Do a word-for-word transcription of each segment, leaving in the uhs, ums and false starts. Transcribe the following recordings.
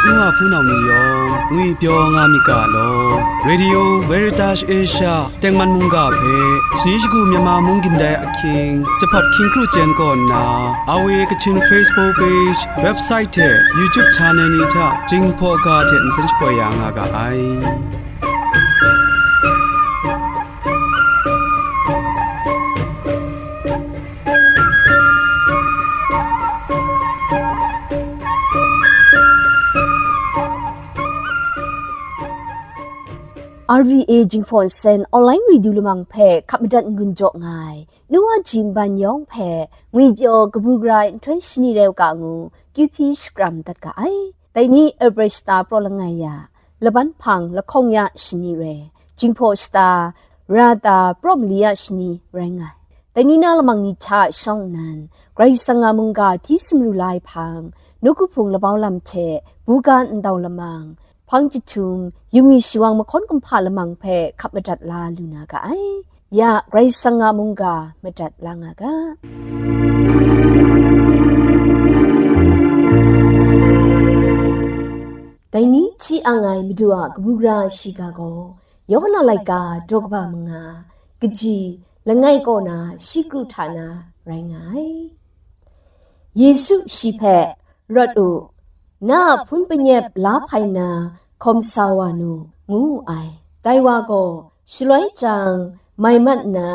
N wa hpunau ni yawng ngwipyaw nga myit ga law. Radio Veritas Asia tengman mungga hpe shani shagu Myanmar mung gindai ahkying, jahpat hkying kru chyen kaw nna, R V A Kachin Facebook page, website hte YouTube channel ni hta Jinghpaw ga hte nsen shapoi ya nga ga ai. R V A Jinghpaw Nsen online radio lamang hpe hkap madat n-gun jaw nga ai, nu wa jim ban yawng hpe ngwipyaw kabu gara ai nhtoi shani rai u ga ngu, Q P shakram dat ga ai. Dai ni April shata praw langai ya, laban hpang lahkawng ya shani rai, Jinghpaw shata rata praw mali ya shani rai nga ai. Dai ni na lamang ni hta shawng nnan, Karai Kasang a mungga hti sumru la ai hpang, nawku hpung labau lam hte buga ndau lamang, hpang jahtum, yungwi shawang mahkawn kumhpa lamang hpe hkap madat la lu na ga ai. Ya, Karai Kasang a mungga madat la nga ga. Dai ni hti ang ai Madu a kabu gara shiga gaw, Yawhan a laika daw kaba manga, kaji langai kaw na shi kru hta na rai nga ai. Yesu shi hpe, "Rawt u, na a hpun panyep la hpai nna hkawm sa wa nu," ngu wu ai. Dai wa gaw shaloi chyang mai mat nna,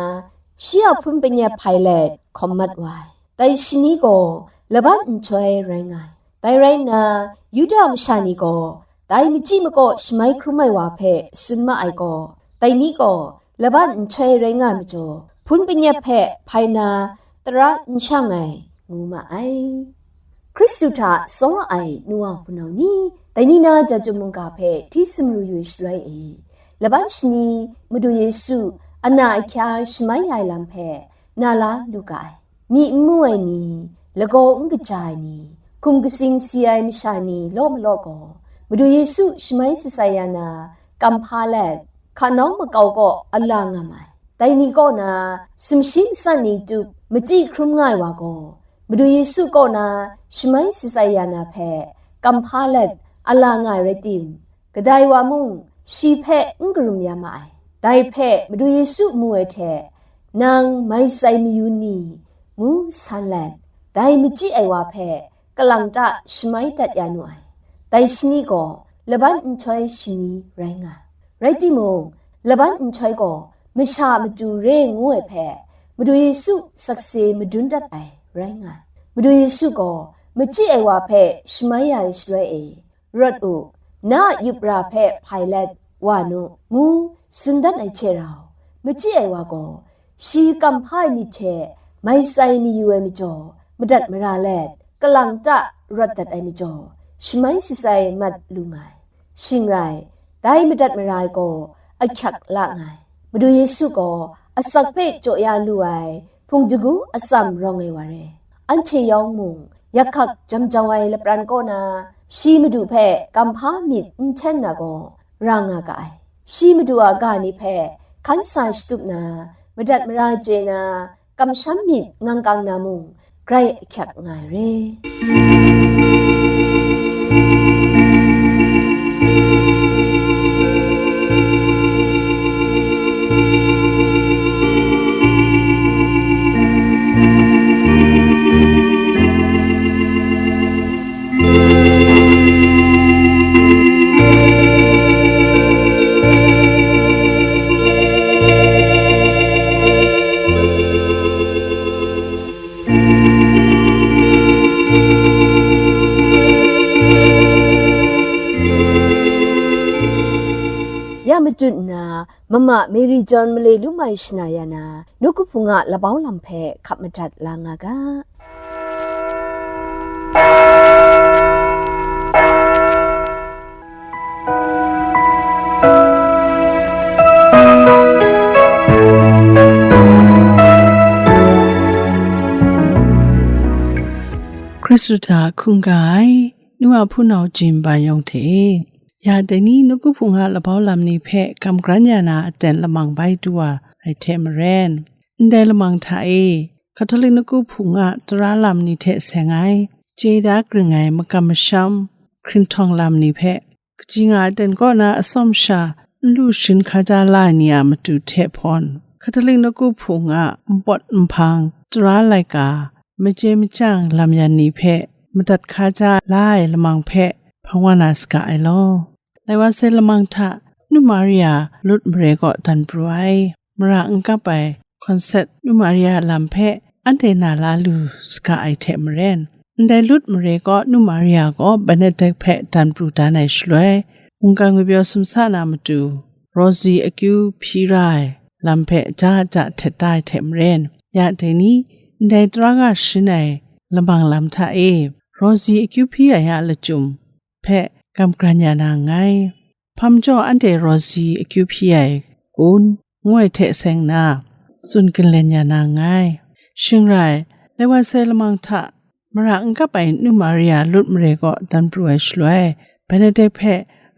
shi a hpun panyep hpai let hkawm mat wa ai. Dai shani gaw laban nhtoi rai nga ai. Dai rai nna, Yuda masha ni gaw dai machyi makaw shamai hkrum ai wa hpe tsun ma ai gaw, dai ni gaw laban nhtoi rai nga ai majaw, hpun panyep hpe hpai na tara n shang ai, ngu ma ai. Hkristu hta tsawra ai nu wa hpunau ni, dai ni na Jahtum mungga hpe hti sumru yu ai shaloi e, laban shani Madu Yesu ana ahkya shamai ya ai lam hpe na la lu ga ai. Myi n mu ai ni, lagaw n kaja ai ni, hkum katsing si ai masha ni law malaw gaw, Madu Yesu shamai shatsai ya na, kam hpa let, hka nawng makau kaw ala nga ma ai. Dai ni kaw na, sumshi matsat ni tup machyi hkrum nga ai wa gaw, Madu Yesu kaw na shamai shatsai ya na hpe, kam hpa let ala nga ai rai tim, kadai wa mung shi hpe n karum ya ma ai. Dai hpe Madu Yesu mu ai hte, "Nang mai shatsai mayu ni?" ngu san let, dai machyi ai wa hpe kalang ta shamai dat ya nu ai. Dai shani gaw laban nhtoi shani rai nga ai. Rai timung, laban nhtoi gaw masha a matu re ngu ai hpe Madu Yesu sakse madun dat ai rai nga ai. Madu Yesu gaw machyi ai wa hpe shamai ya ai shaloi e, "Rawt u, na a yup ra hpe hpai let wa nu," ngu tsun dat ai hte rau, machyi ai wa gaw, shi kam hpa ai myit hte mai shatsai mayu ai majaw, madat mara let, kalang ta rawt dat ai majaw, shamai shatsai mat lu nga ai. Shing rai, dai madat mara ai gaw ahkyak la nga ai. Madu Yesu gaw asak hpe jaw ya lu ai hpung dagu atsam rawng ai wa re. Anhte yawng mung, yakhak jam jau ai lapran kaw na, shi Madu hpe kam hpa myit n hten na gaw, ra nga ga ai. Shi Madu a ga ni hpe hkan sa shatup na, madat mara chye na, kamsham myit ngang kang na mung, grai ahkyak nga ai re. Ya matut nna, Mama Mary John male lum ai shana ya na, nawku hpung a labau lam hpe hkap madat la nga ga. Hkristu hta hkungga ai, nu a hpunau jim ban yawng hte e, ya dai ni nawku hpung a labau lam ni hpe kam kran ya na aten lamang bai du wa ai hte maren, ndai lamang hta e, Catholic nawku hpung a tara lam ni hte seng ai, chye da gring ai makam masham, hkrinhtawng lam ni hpe, kaji nga ai ten kaw na atsawm sha n lu sharin hkaja la ai ni a matu hte hpawn, Hkatalik nawku hpung a npawt nhpang tara laika, machye machyang lam yan ni hpe madat hkaja la ai lamang hpe hpang wa na saga ai law. Lai wa sai lamang hta Nu Maria lut mare kaw dan pru ai, mara n kap ai concert Nu Maria lam hpe anhte na la lu saga ai hte maren, ndai lut mare kaw Nu Maria gaw Benedict hpe dan pru dan ai shaloi, mungkan ngwi pyaw sumsa na matu, Rosie akyu hpyi ra ai lam hpe ja ja htet da ai hte maren, ya dai ni, ndai tara ga sharin ai lamang lam hta e, Rosie akyu hpyi ai a lachyum hpe kam gran ya na nngai. Hpa majaw anhte Rosie akyu hpyi ai kun, ngu ai hte seng na, tsun ginlen ya na nngai. Shing rai, lai wa sai lamang hta, mara n kap ai Nu Maria lut mare kaw dan pru ai shaloi, Benedict hpe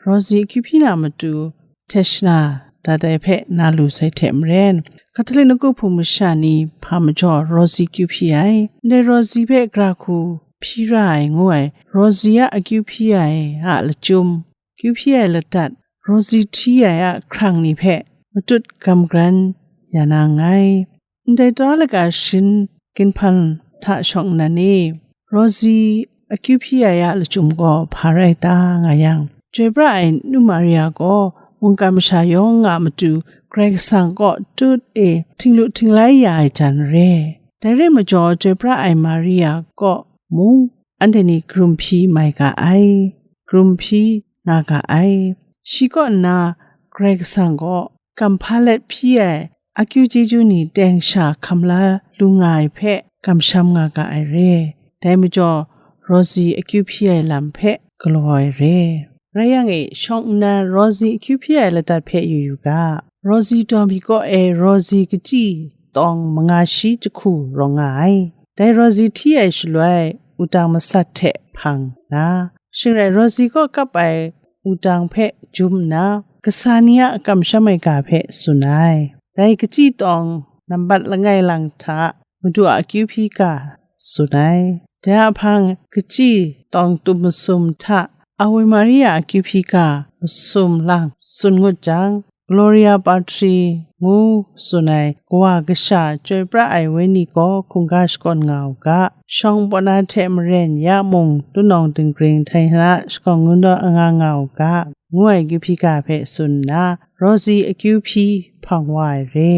Rosie akyu hpyi na matu, Teshna dat ai hpe na lu sai hte maren, Hkatalik nawku hpung masha ni hpa majaw Rosie akyu hpyi ai, ndai Rosie hpe gara hku hpyi ra ai ngu ai, Rosie a akyu hpyi ai a lachyum, akyu hpyi ai ladat, Rosie hti ai a hkrang ni hpe matut gam gran ya na nngai. Ndai tara laika sharin ginhpan hta shawng nnan e, Rosie akyu hpyi ai a lachyum gaw hpa rai ta nga yang, Chyoi pra ai Nu Maria gaw mungkan masha yawng a matu Karai Kasang kaw tut e htinglu htinglai ya ai jan re. Dai re majaw, Chyoi pra ai Maria kaw mung anhte ni karum hpyi mai ga ai, karum hpyi nga ga ai. Shi kaw nna Karai Kasang gaw kam hpa let hpyi ai akyu chyeju ni teng sha hkam la lu nga ai hpe kamsham nga ga ai re. Dai majaw, Rosie akyu hpyi ai lam hpe galaw ai re. Rai yang e, shawng nnan Rosie akyu hpyi ai ladat hpe yu yu ga. Rosie daw mi kaw e Rosie kachyi tawng manga shi jahku rawng nga ai. Dai Rosie hti ai shaloi, wudang masat hte hpang nna, shing rai Rosie kaw kap ai wudang hpe jum nna, kasa ni a kamsham ai ga hpe tsun ai. Dai kachyi tawng nambat langai lang hta Madu a akyu hpyi ga tsun ai. Dai a hpang, kachyi tawng tum masum hta Awe Maria akyu hpyi ga masum lang tsun ngut jang, Gloria Patri ngu tsun ai kawa kasha chyoi pra ai wenyi gaw hkungga shakawn nga u ga, shawng pawna hte maren ya mung, tunawng dinggring htai hkra shakawn kungdawn anga nga u ga, ngu ai akyu hpyi ga hpe tsun nna, Rosie akyu hpyi hpang wa ai re.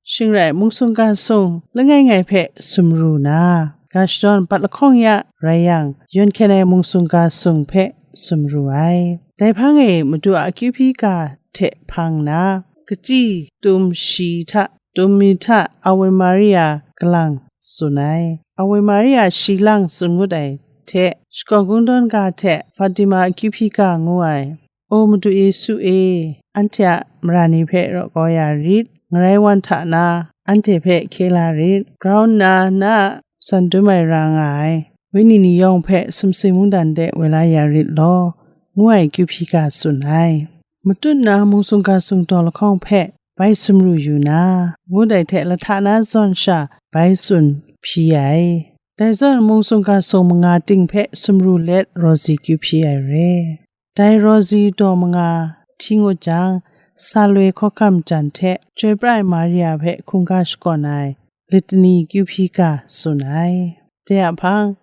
Shing rai, mungsung ga sung langai ngai hpe sumru na, ga shadawn bat lahkawng ya rai yang, yawn hkyen ai mungsung ga sung hpe sumru ai. Dai hpang e Madu a akyu hpyi ga hte hpang na, kachyi tum shi hta, tum mi hta Awe Maria kalang tsun ai. Awe Maria shi lang tsun ngut ai hte, shakawn kungdawn ga hte Fatima akyu hpyi ga ngu ai. O Madu Yesu e, anhte a mara ni hpe raw kau ya rit, ngarai wan hta na anhte hpe hkye la rit, grau nna na a san dum ai ra nga ai wenyi ni yawng hpe sumsing mungdan de woi la ya rit law, ngu ai akyu hpyi ga tsun ai. Matut na mungsung ga sung daw lahkawng hpe bai sumru yu na, ngut ai hte lahta na zawn sha bai tsun hpyi ai. Dai zawn mungsung ga sung manga ting hpe sumru let Rosie akyu hpyi ai re. Dai Rosie daw manga hti ngut jang, sa loi hkawhkam jan hte chyoi pra ai Maria hpe hkungga shakawn ai Litani akyu hpyi ga tsun ai. Dai a hpang,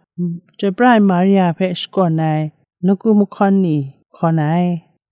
chyoi pra ai Maria hpe shakawn ai nawku mahkawn ni hkawn ai.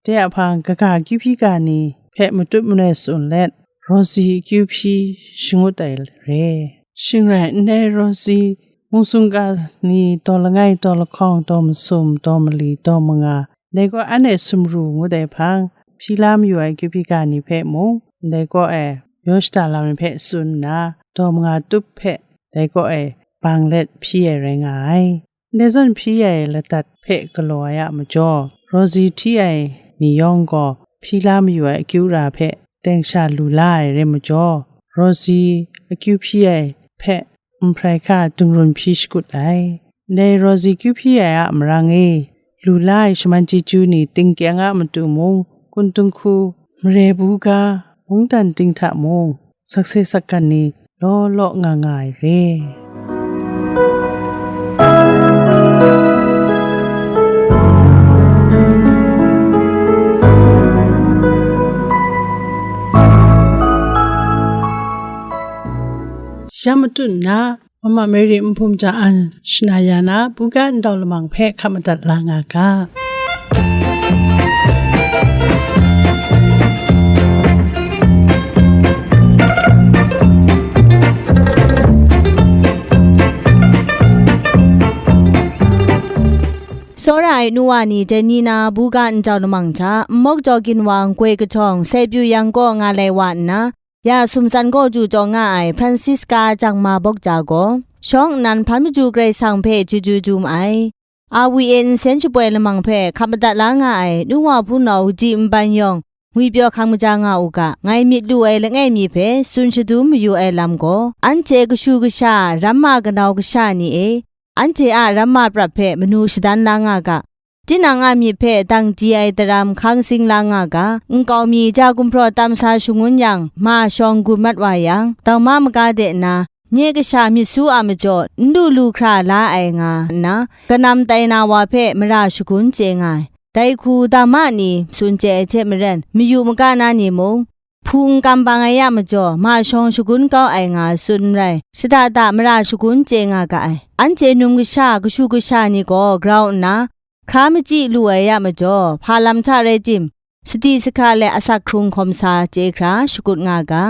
Dai a hpang, kaga akyu hpyi ga ni hpe matut manoi tsun let, Rosie akyu hpyi shangut ai re. Shing rai, ndai Rosie mungsung ga ni daw langai, daw lahkawng, daw masum, daw mali, daw manga, dai gaw anhte sumru ngut ai hpang, hpyi la mayu ai akyu hpyi ga ni hpe mung, ndai gaw e yaw shada lam ai hpe tsun nna, daw manga tup hpe dai gaw e bang let hpyi ai rai nga ai. Ndai zawn hpyi ai ladat hpe galaw ai a majaw, Rosie hti ai ni yawng gaw hpyi la mayu ai akyu ra hpe teng sha lu la ai rai majaw, Rosie akyu hpyi ai hpe nhprai hka dungrun hpyi shakut ai. Ndai Rosie akyu hpyi ai a marang e, lu la ai shaman chyeju ni tingkyang a matu mung, kun dinghku, mare bu ga, mungdan ting hta mung, sakse sakgan ni law law nga nga ai re. Ya matut nna, Mama Mary Nhpum Ja An shana ya na, buga ndau lamang hpe hkap madat la nga ga. Tsawra ai nu wa ni dai ni na buga ndau lamang hta, nmawk jaw ginwang goi kahtawng, Saipyu yang kaw nga lai wa nna, ya sumtsan kaw du taw nga ai Francisca Jangma Bawk Ja gaw, shawng nnan hpan madu Karai Kasang hpe chyeju dum ai. A we e nsen shapoi lamang hpe hkap madat la nga ai nu wa hpunau di nban yawng, ngwipyaw hkam kaja nga u ga, ngai myit lu ai langai mi hpe tsun shadum mayu ai lam gaw, anhte kashu kasha, ramma kanau kasha ni e, anhte a ramma prap hpe manu shadan la nga ga, tinang a myit hpe dang di ai daram hkang sing la nga ga, nkau mi ja gumhpraw tam sa shangun yang, ma shawng gun mat wa yang, dauma maga de na, nye kasha myit su a majaw n lu lu hkra la ai nga nna, kanam tai na wa hpe mara shagun chye nga ai. Dai hku dama ni tsun chye ai hte maren, mayu maga na ni mung, hpu n kam bang ai a majaw, ma shawng shagun kau ai nga tsun n rai, shada da mara shagun chye nga ga ai. Anhte num kasha, kashu kasha ni gaw grau nna, hkra machyi lu ai a majaw, hpa lam hta rai tim, sadi sahka let asak hkrung hkawm sa chye hkra shakut nga ga.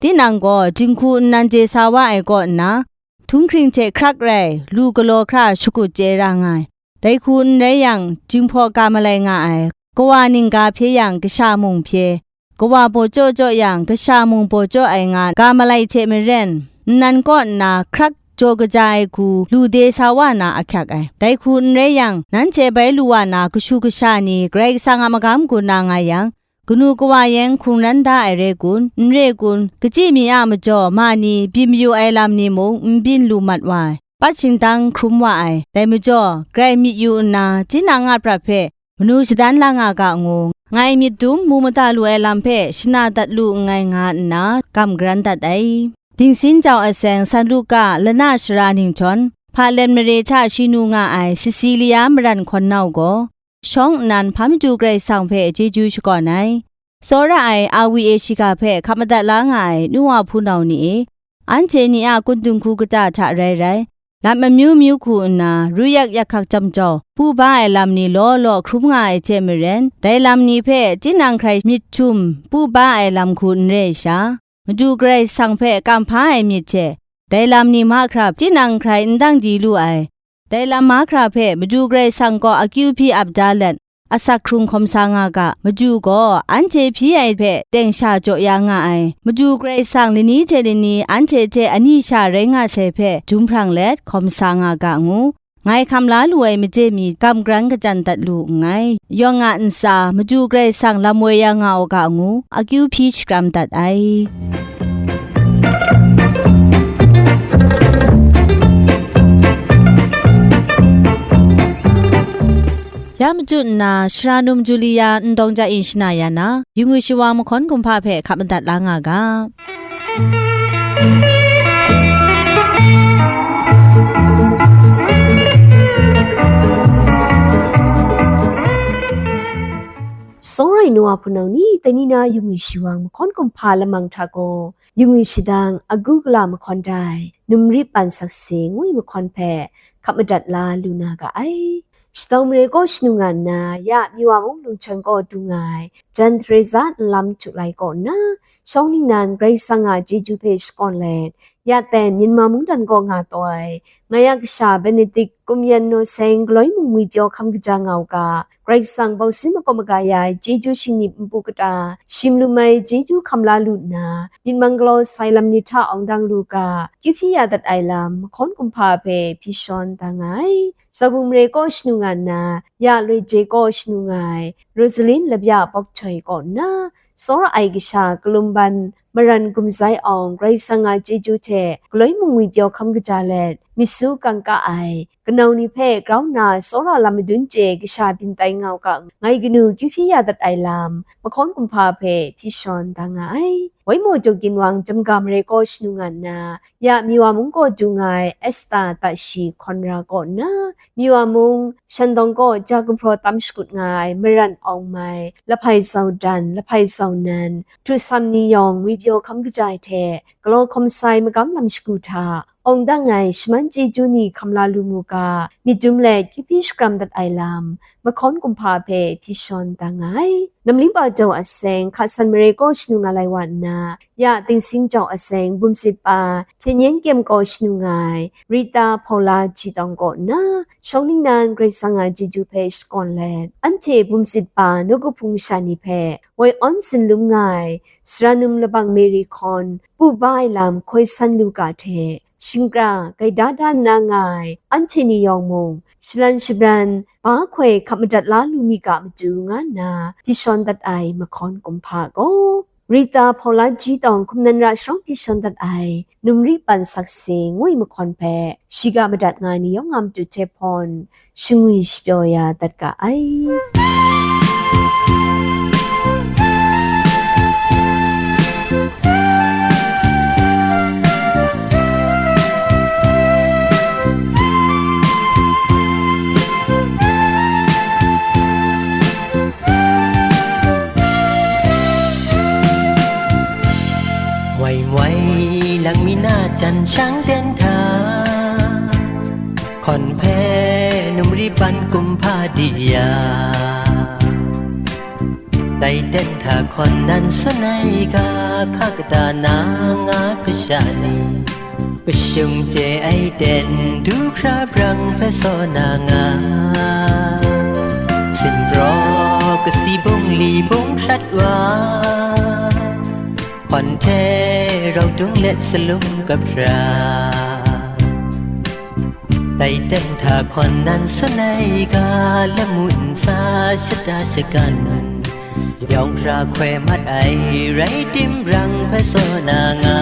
Tinang gaw, jinghku nnan de sa wa ai kaw nna, htunghkring hte hkrak rai, lu galaw hkra shakut chye ra nga ai. Dai hku n rai yang, jinghpaw ga malai nga ai, kawa ningga hpye yang, kasha mung hpye, kawa baw jaw jaw yang, kasha mung baw jaw ai nga ga malai hte maren, nnan kaw nna hkrak jaw kaja ai hku lu de sa wa na ahkyak ai. Dai hku n rai yang, nanhte bai lu wa na kashu kasha ni Karai Kasang a magam gun na nga yang, kanu kawa yan hkungran da ai rai kun, n re kun, kachyi mi a majaw ma ni byin mayu ai lam ni mung n byin lu mat wa ai, pat shingtang hkrum wa ai. Dai majaw, grai myit yu nna, tinang a prat hpe manu shadan la nga ga ngu, ngai myit dum mu mada lu ai lam hpe shana dat lu nngai nga nna, kam garan dat ai. Dingsin jau ai seng San Luka lana shara ninghtawm, Hpalet mare hta shi nu nga ai Sisilia maran hkawn nau gaw, shawng nnan hpa madu Karai Kasang hpe chyeju shakawn ai. Tsawra ai a we e shiga hpe hkap madat la nga ai nu wa hpunau ni e, anhte ni a kundung hku kata hta rai rai, lam amyu myu hku nna, ru yak yak hkak jam jau, pu ba ai lam ni law law hkrum nga ai hte maren, dai lam ni hpe tinang hkrai myit htum pu ba ai lam hku n re ai sha, Madu Karai Kasang hpe kamhpa ai myit hte, dai lam ni mahkra tinang hkrai n dang di lu ai. Dai lam mahkra hpe Madu Karai Kasang kaw akyu hpyi ap da let, asak hkrung hkawm sa nga ga, Madu gaw anhte hpyi ai hpe teng sha jaw ya nga ai. Madu Karai Kasang lani hte lani anhte hte ani sha rai nga sai hpe, dum hprang let hkawm sa nga ga ngu, ngai hkam la lu ai made mi kam garan kachyan dat lu nngai. Yawng a ntsa, Madu Karai Kasang lam woi ya nga u ga ngu, akyu hpyi shakram dat ai. Ya machyu nna, Sara Num Julia n dawng ja in shana ya na, yu ngwi shawa mahkawn kumhpa hpe hkap madat la nga ga. Tsawra ai nu wa hpunau ni, dai ni na yu ngwi shawa mahkawn kumhpa lamang hta gaw, yu ngwi shadang agu gala mahkawn dai, numri pan sakse ngwi mahkawn hpe hkap madat la lu na ga ai. Shadawng mare kaw shanu nga nna, ya Miwa mung lungchan kaw du nga ai, Jan Theresa nlam htuk lai kaw nna, shawng ningnan Karai Kasang a chyeju hpe shakawn let, ya ten Myanmar mungdan kaw nga taw ai, ngai a kasha Benedict Kumyen Naw Seng galoi mung ngwipyaw hkam kaja nga u ga, Karai Kasang bausin makawp maga ya ai chyeju shingni npu kata, shim lum ai chyeju hkam la lu nna, myit mang galaw sai lam ni hta awng dang lu ga, kyu hpyi ya dat ai lam, mahkawn kumhpa hpe hpyi shawn da nga ai. Zabung mare kaw shanu nga nna, ya loi je kaw shanu nga ai, Rosalin Labya Bawk Htoi kaw nna, tsawra ai kasha kalum ban maran gumzai awng Karai Kasang a chyeju hte galoi mung ngwipyaw hkam kaja let, myit su kangka ai, kanau ni hpe grau nna tsawra lam madun chye kasha byin tai nga u ga, ngai kanu kyu hpyi ya dat ai lam, mahkawn kumhpa hpe hpyi shawn da nga ai. Waimaw Jaw Ginwang Jamga mare kaw shanu nga nna, ya Miwa mung kaw du nga ai Esta Tashi Hkawn Ra kaw nna, Miwa mung, Shandawng kaw ja gumhpraw tam shakut nga ai Maran Awng Mai, Lahpai Zau Dan, Lahpai Zau Nan, Htu Sam Ni Yawng, Ngwi pyaw hkam kaja ai hte, galaw hkawm sai magam lam shagu hta, awng dang ai shaman chyeju ni hkam la lu mu ga, myit dum let kyu hpyi shakram dat ai lam, mahkawn kumhpa hpe hpyi shawn da nga ai. Namlingpa jau a seng, hka san mare kaw shanu nga lai wa nna, ya Tingsing jau a seng, bumsit pa, hpyen yen kyem kaw shanu nga ai, Rita Hpaula Jitawng kaw nna, shawng ningnan Karai Kasang a chyeju hpe shakawn let, anhte bumsit pa nawku hpung masha ni hpe woi awn tsun lum nga ai, sara num labang Mary Hkawn, pu ba ai lam hkoi san lu ga hte, shingkra gaida da nna nga ai, anhte ni yawng mung, shalan shabran, ba hkoi hkap madat la lu mi ga matu nga nna, hpyi shawn dat ai mahkawn kumhpa gaw, Rita Hpaula Jitawng hkum nan ra sharawng hpyi shawn dat ai, Numri Pan Sakse ngu ai mahkawn hpe, shiga madat nga ai ni yawng a matu hte hpawn, shangwi shapyaw ya dat ga ai. Moi moi lang mi na jan shang ten hta, hkawn hpe Numri Pan kumhpa di ya. Dai ten hta hkawn nan tsun ai ga, hka kata na nga kasha ni, kashung chye ai ten du hkra brang hpe saw na nga. Simraw kasi bungli bung hkrat wa, hkawn hte rau dung let salum kahpra. Dai ten hta hkawn nan tsun ai ga, lamu ntsa shata shagan, yawng hkra hkoi mat ai rai tim brang hpe saw na nga.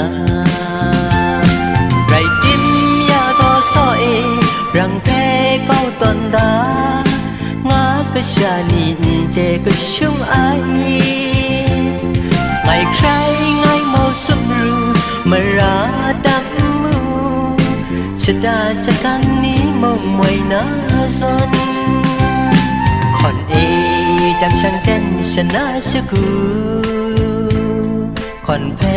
Rai tim ya gaw saw e, brang hpe kau tawn da, nga kasha ni n chye kashung ai. Ngai hkrai ngai mau sumru mara tam mu, shata shagan ni mung moi na zawn. Hkawn e jang shang ten shana shagu, hkawn hpe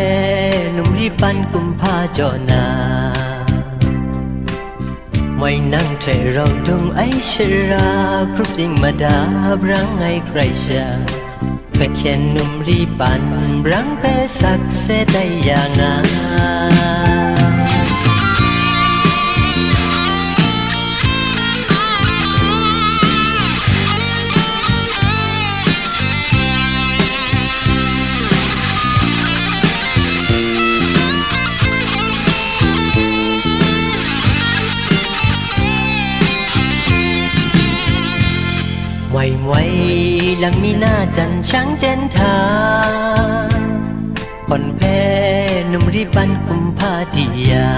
Numri Pan kumhpa jaw na. Moi nang hte rau dung ai shara, hkrup ting mada brang ai hkrai sha, hpe hkyen Numri Pan brang hpe sakse tai ya nga. Moi moi lang mi na jan shang ten hta, hkawn hpe Numri Pan kumhpa di ya.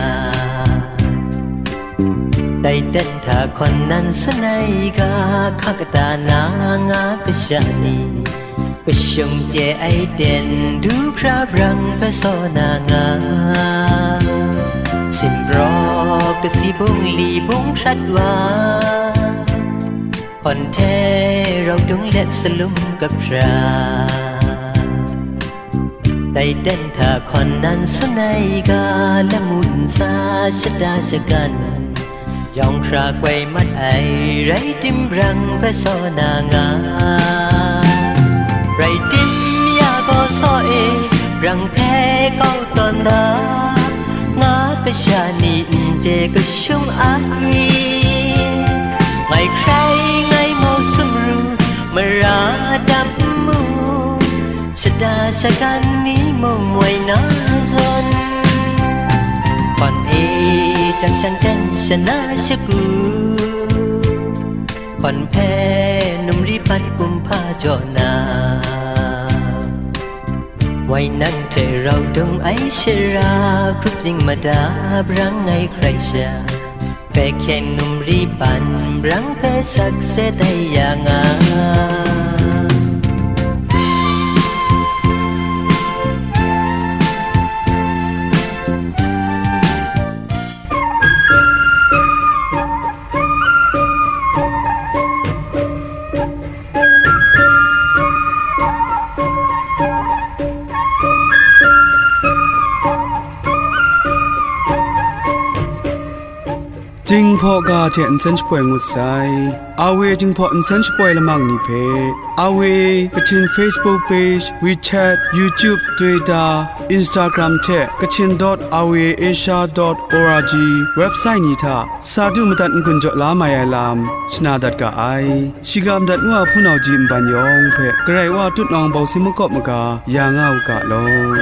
Dai ten hta hkawn nan tsun ai ga, hka kata na nga kasha ni, kashung chye ai ten du hkra brang hpe saw na nga. Simraw kasi bungli bung hkrat wa, hkawn hte rau dung let salum kahpra. Dai ten hta hkawn nan tsun ai ga, lamu ntsa shata shagan, yawng hkra hkoi mat ai rai tim brang hpe saw na nga. Rai tim ya gaw saw e, brang hpe kau tawn da, nga kasha ni n chye kashung ai. Ngai hkrai ngai mau sumru mara dam mu, shata shagan ni mung moi na zawn. Hkawn e jang shang ten shana shagu, hkawn hpe Numri Pan kumhpa jaw na. Moi nang hte rau dung ai shara, hkrup ting mada brang ai hkrai sha, hpe hkyen Numri Pan brang hpe sakse tai ya nga. Hpaw ga hte nsen shapoi ngut sai. Awe Jinghpaw nsen shapoi lamang ni hpe, Awe Kachin Facebook page, WeChat, YouTube, Twitter, Instagram hte Kachin dot awe asia dot org website ni hta sa du madat n-gun jaw la mai ai lam shana dat ga ai. Shiga madat ngu a hpunau ji nban yawng hpe Karai Wa tutnawng bawsi makawp maga ya nga u ga law.